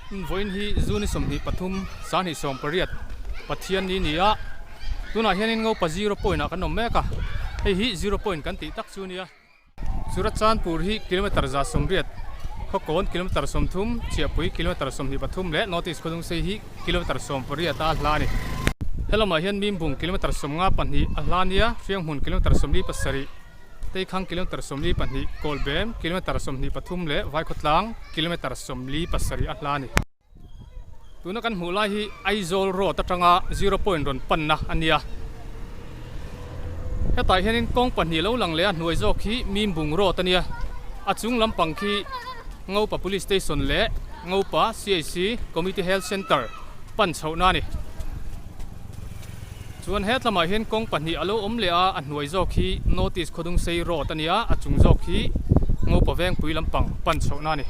Vawiin hi June 23 sanghnih 18 Pathian ni ni a, tunah hianin Ngopa zero point ah kan awm mek a, hei hi zero point kan tih tak chu a nia. Churachandpur hi kilometer 180, Khawkawn kilometer 30, Chiahpui kilometer 23 leh North East Khawdungsei hi kilometer 18 a hla a ni. Helamah hian Mimbung kilometer 52 a hla a nia, Hrianghmun kilometer 47, Teikhang kilometer 42, Kawlbem kilometer 23 leh Vaikhawtlang kilometer 47 a hla a ni. Tuna kan hmuh lai hi Aizawl road atanga zero point rawn panna a nia. Hetah hianin kawng pahnih lo lang leh a hnuai zawk hi Mimbung road a nia. A chung lampang khi Ngopa Police Station leh Ngopa CHC Community Health Centre pan chhohna a ni. Chuan hetlamah hian kawng pahnih a lo awm leh a, a hnuai zawk hi North East Khawdungsei road a nia, a chung zawk hi Ngopa Vengpui lampang pan chhohna a ni.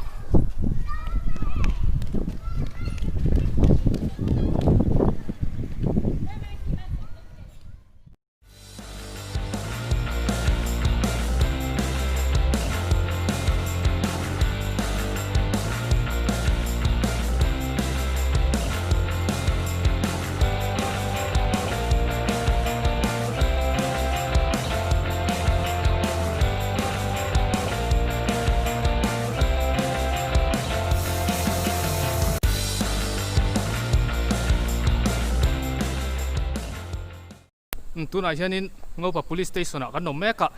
Tunah hianin Ngopa Police Station ah kan awm mek a.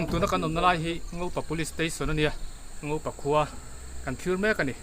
Tuna kan awmna lai hi Ngopa Police Station a nia, Ngopa khua kan thlir mek a ni.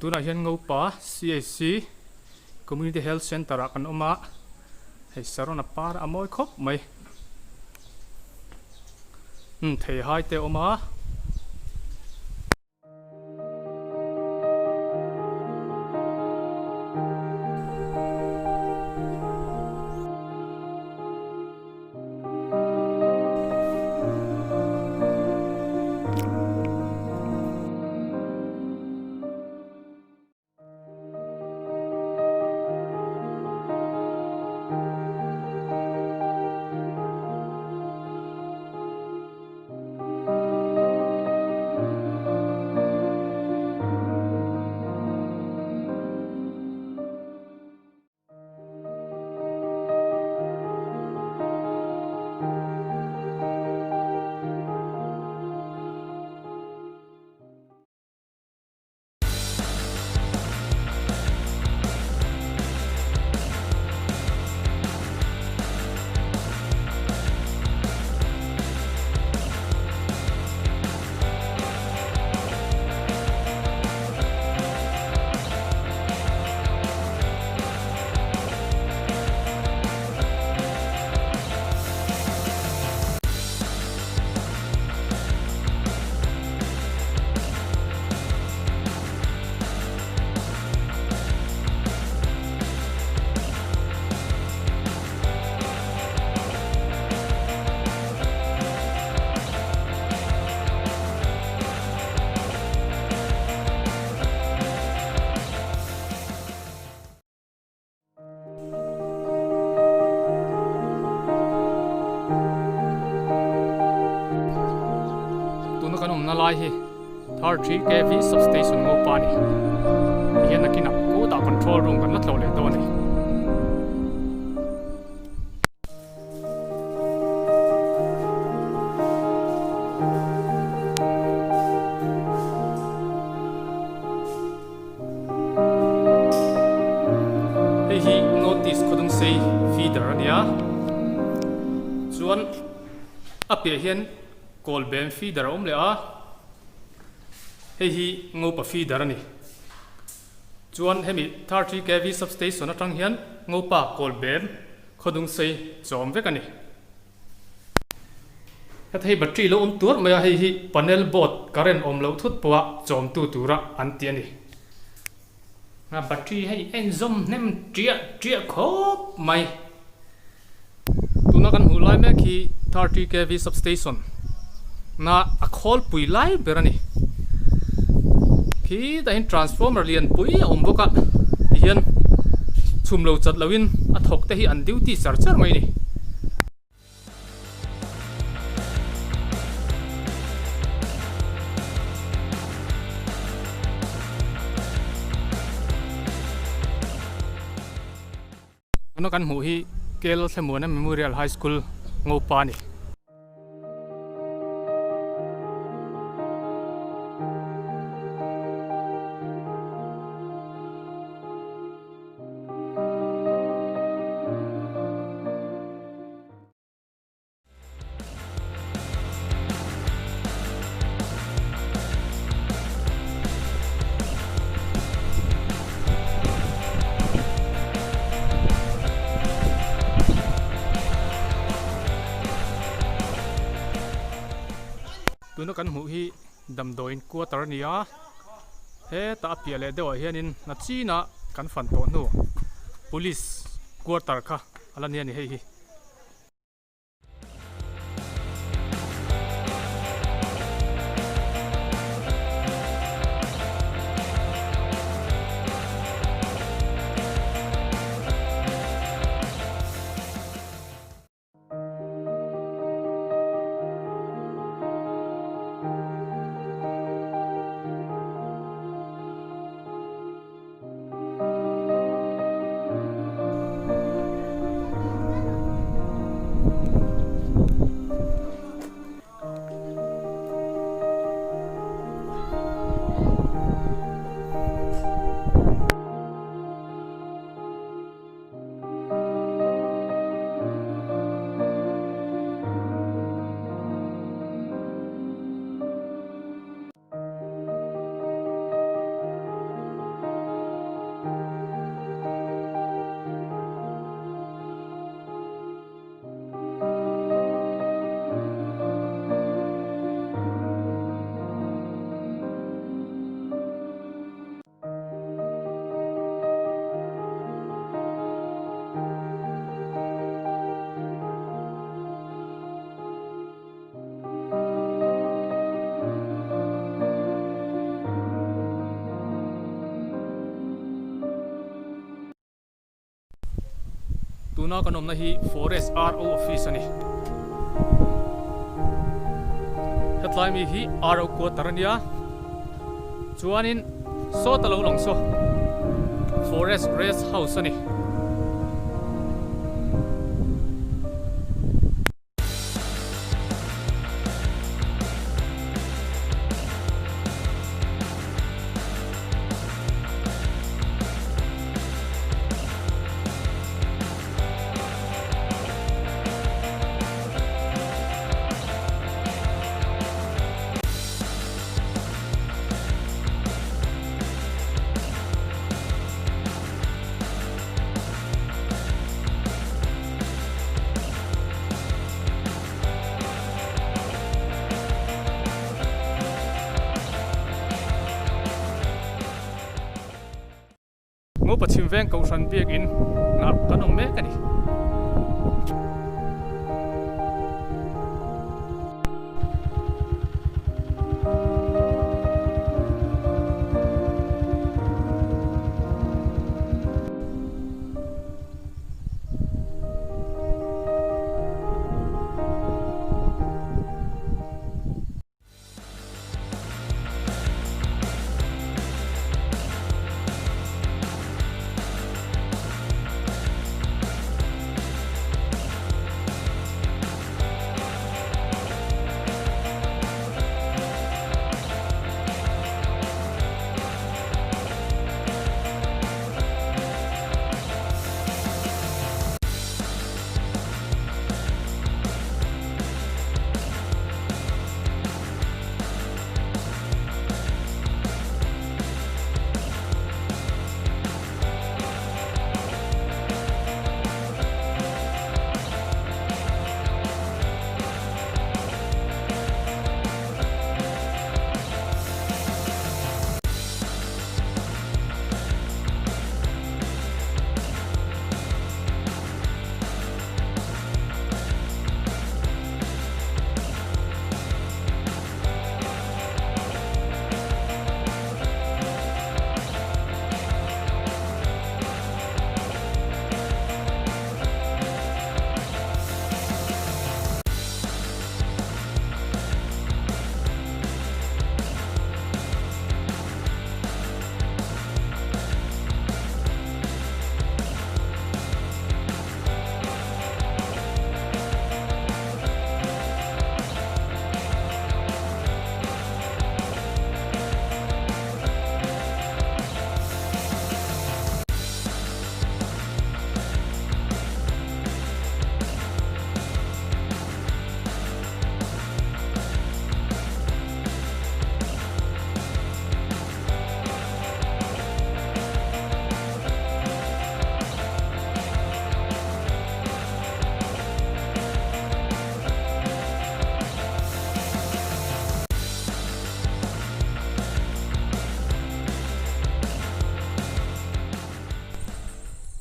Tunah hian Ngopa CHC Community Health Centre ah kan awm a, hei saron a par a mawi khawp mai. Theihai te a awm a. Tuna kan awmna lai hi 33 kv substation Ngopa a ni. Tihian nakinah kutah control room kan la tlawh leh dawn a ni. Hei hi. a nia. Chuan a piah hian Kawlbem feeder a awm leh a, hei hi Ngopa feeder a ni. Chuan hemi 30 kv substation atang hian Ngopa Kawlbem khawdung sei chawm vek a ni. Heta hei battery lo awm tuar mai a, hei hi panel board current awm loh thut pawha chawmtu tura an ti a ni. A battery hei a inzawm hnem tiah tiah khawp mai. Tuna kan hmuh lai mek hi 30 kv substation na a khawlpui lai ber a ni. Khitah hian transformer lianpui a awm bawk a, tihian chhum lo chat loin a thawk te hi an duty char char mai a ni. Tuna kan hmuh hi Kel Thlemuana Memorial High School Ngopa a ni. Tuna kan hmuh hi damdawiin quarter a ni a, hetah a piah leh deuhah hianin hna chinah kan fan tawh hnu police quarter kha a la nia ni hei hi. Tuna kan awmna hi Forest RO Office a ni. Hetlai mi hi RO quarter a nia. Chuanin sawta lo lang saw Forest Rest House a ni. Ngopa chhim veng kohhran biakin nghah kan awm mek a ni.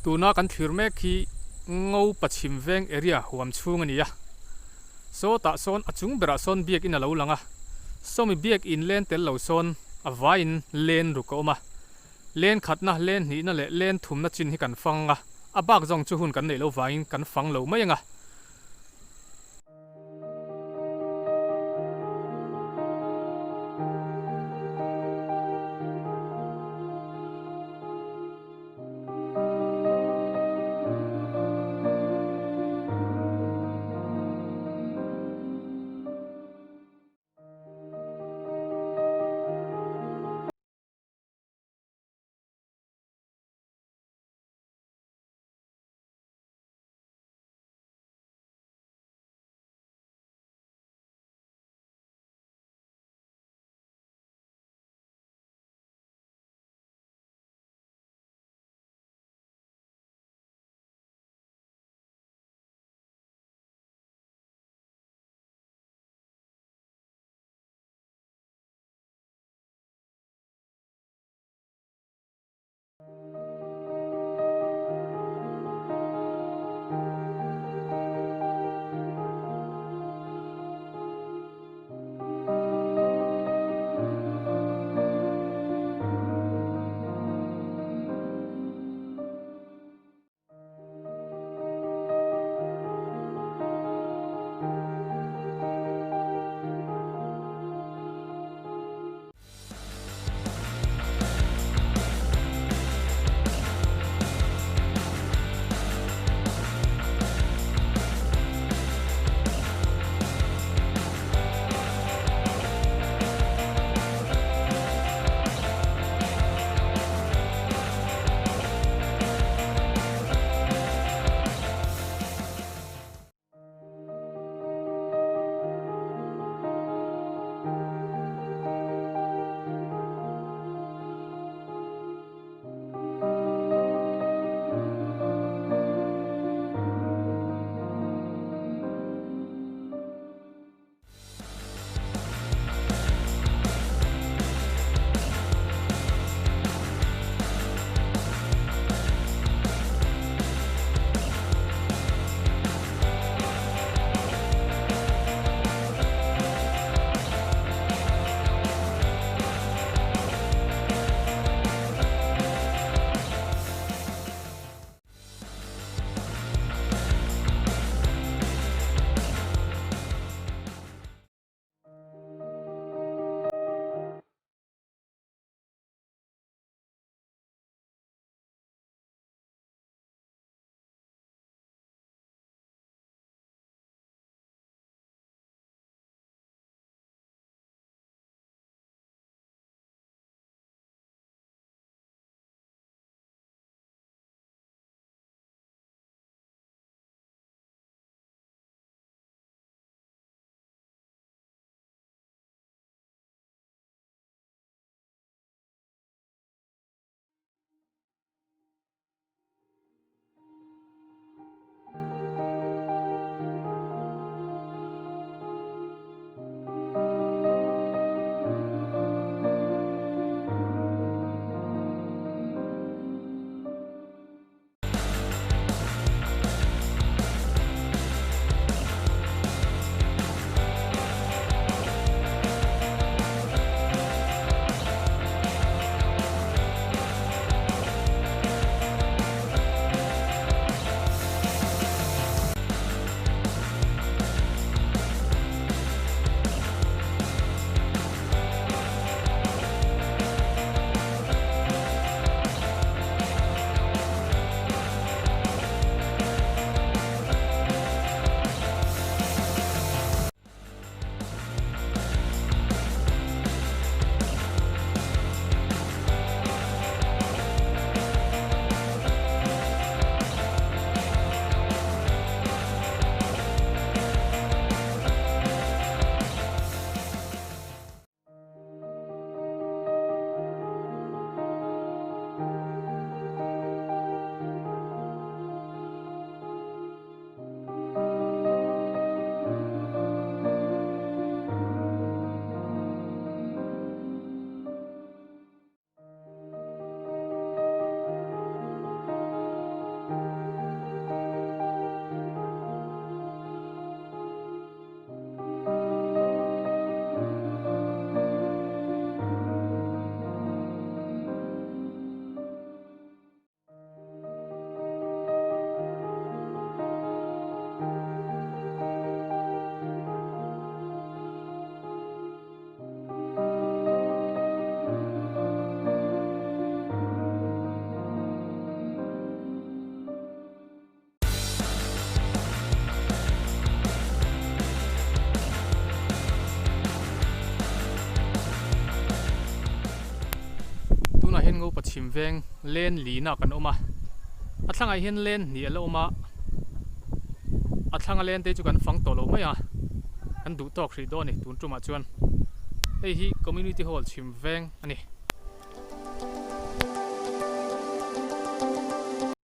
Tuna kan thlir mek hi Ngopa chhim veng area huam chhung a ni a. Sawtah sawn a chung berah sawn biakin a lo lang a. Sawmi biakin len tel lo sawn a vaiin len ruk a awm a. Len khatna, len hnihna leh len thumna chin hi kan fang a, a bak zawng chu hun kan neih loh vangin kan fang lo mai ang a. Chhim veng len lina kan awm a, a thlangah hian len hnih a la awm a, a thlanga len te chu kan fang tawh lo mai a, kan duh tawk hrih dawn a ni tun tumah chuan. Hei hi Community Hall Chhim veng a ni.